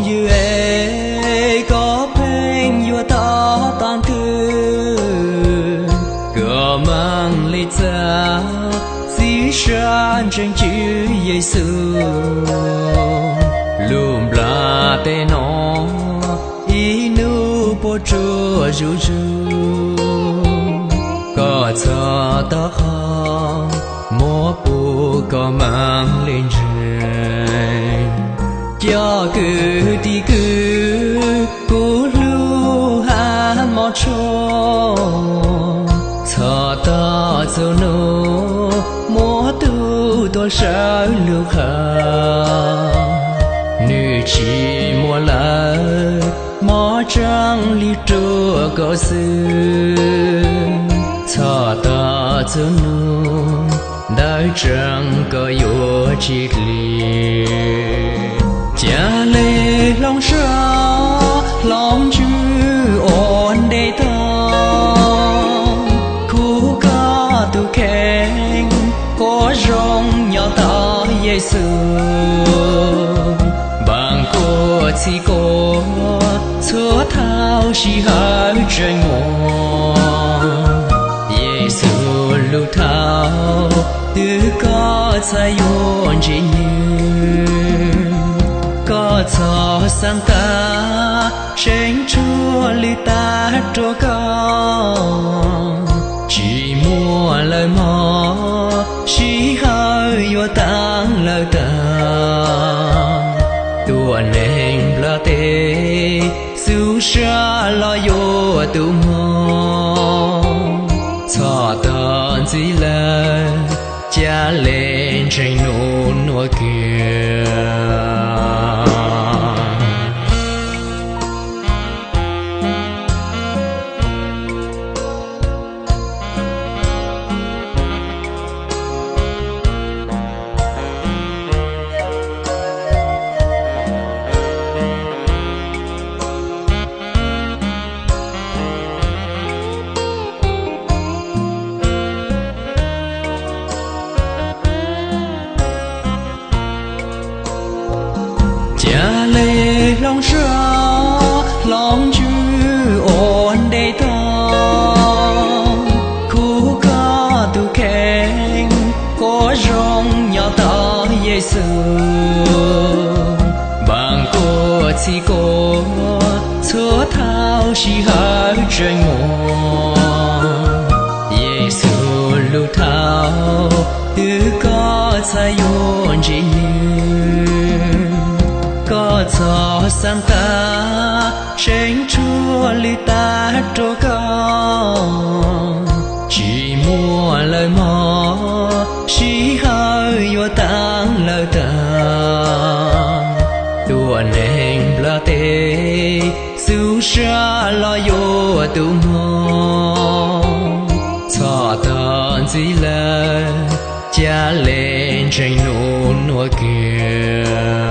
Yus es koj pheej yuav tau tag twg, koj mam li txav txij sab ntseeg Tswv Yexus. Lub nplaj teb no ib hnub puas tsuaj zuj zus, koj txhob taug qhov muab pub koj mam li ntseeg. Cov kwv tij kwv kuv hlub hab mog tshua, txhob tos txog nub muab tub tuaj sawv lub qhov, nws tsis muaj lawm, mob tseeb li ruam koj xwb. Txhob tos txog nub ntawd tseeb koj yuav tsis dim. Ca le hloov sab hloov ntsws ua nte tog, khub koj tus kheej quav zoo nyob tau Yexus. Npaam kuas txhij kuas txhua thaum sij hawm tseem muaj, Yexus lub thauj twg koj txhaj yuav ntseeg nws. Koj txhob xaav tas tseeb tshuav lwm tag rua koj, tsis muaj lawm mog, sij hawm yuav taag lawm tag. Tuam neeg nplaj teb xub sab los yuav tus mob, txhob tos ntxiv lawm, ca le ntseeg nub nuav kawg. Ca le hloov sab hloov ntsws ua nte tog, khub koj tus kheej quav zoo nyob tau Yexus. Npaam kuas txhij kuas txhua thaum sij hawm tseem muaj, Yexus lub thauj twg koj txhaj yuav ntseeg nws. Koj txhob xaav tas tseeb tshuav lwm tag rua koj, tsis muaj lawm mog, sij hawm yuav taag lawm tag. Tuam neeg nplaj teb xub sab los yuav tus mob, txhob tos ntxiv lawm, ca le ntseeg nub nuav kawg.